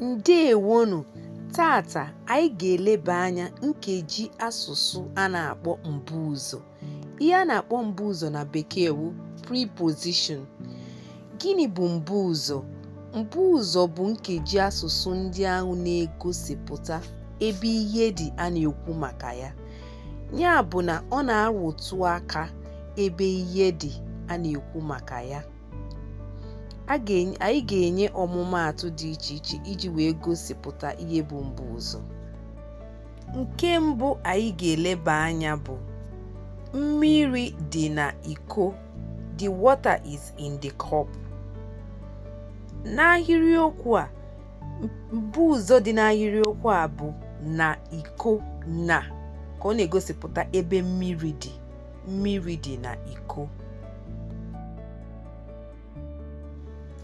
Ndeewonụ! Tata anyị ga-eleba anya nkeji asụsụ a na-akpọ mbuụzọ. Ihe a na-akpọ mbuụzọ na bekee wụ preposition. Gịnị bụ mbuụzọ? Mbuụzọ bụ nkeji asụsụ ndị ahụ na-egosipụta ebe ihe dị a na-ekwu maka ya. Ya bụ na ọ na-arụtụ aka ebe ihe dị a na-ekwu maka ya. Anyị ga-enye ọmụmaatụ dị iche iche iji wee gosipụta ihe bụ mbuụzọ. Nke mbụ anyị ga-eleba anya bụ mmiri dị na iko. The water is in the cup. N'ahịrịokwu a, mbuụzọ dị n'ahịrịokwu a bụ na iko na ka ọ na-egosipụta ebe mmiri dị. Mmiri dị na iko.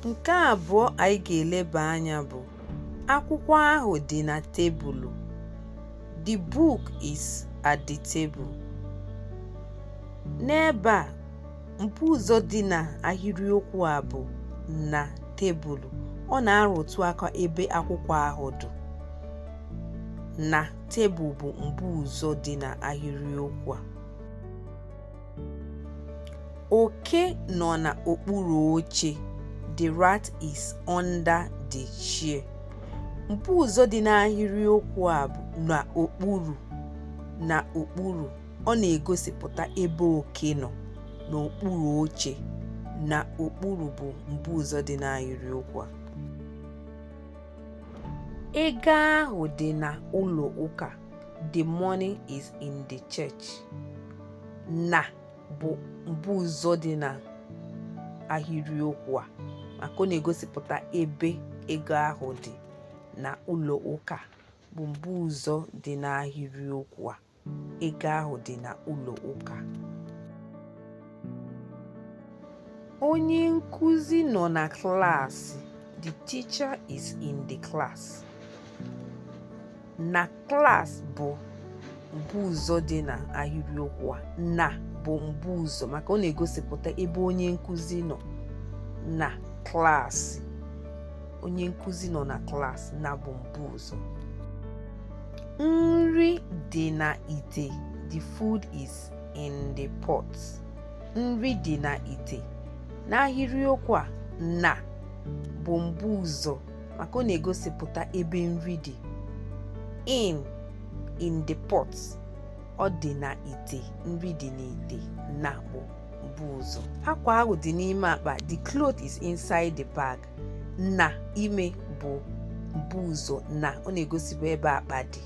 Nke abụọ anyị ga-eleba anya bụ akwụkwọ ahụ dị na tebụlụ. The book is at the table. N'ebe a, mbuụzọ dị na ahịrịokwu a bụ na tebụlụ. Ọ na-arụtụ aka ebe akwụkwọ ahụ dụ. Na tebụl bụ mbuụzọ dị na ahịrịokwu a. Oke nọ n'okpuru oche. The rat is under the chair. Mbuụzọ dị n'ahịrịokwu a bụ n'okpuru n'okpuru. Ọ na-egosipụta ebe oke nọ n'okpuru oche. N'okpuru bụ mbuụzọ dị n'ahịrịokwu a. Ego ahụ dị na ụlọ ụka. The money is in the church. Na bụ mbuụzọ dị na ahịrịokwu a maka ọ na-egosipụta ebe ego ahụ dị na ụlọ ụka bụ mbuụzọ dị n'ahịrịokwu a. Ego ahụ dị na ụlọ ụka. Onye nkụzi nọ na klaasị. The teacher is in the class. Na class bụ mbuụzọ dị na ahịrịokwu a. Na bụ mbuụzọ maka ọ na-egosipụta ebe onye nkụzi nọ na klaasị. Onye nkụzi nọ na klaasị na bụ mbuụzọ. Nri dị na ite. The food is in the pot. Nri dị na ite. N'ahịrịokwu a, na bụ mbuụzọ maka ọ na-egosipụta ebe nri dị. In the pot. Ọ dị na ite. Nri dị n'ite. Na bụ mbuụzọ. Akwa ahụ dị n'ime akpa. The cloth is inside the bag. Na ime bụ mbuụzọ na ọ na-egosipụ ebe akpa dị.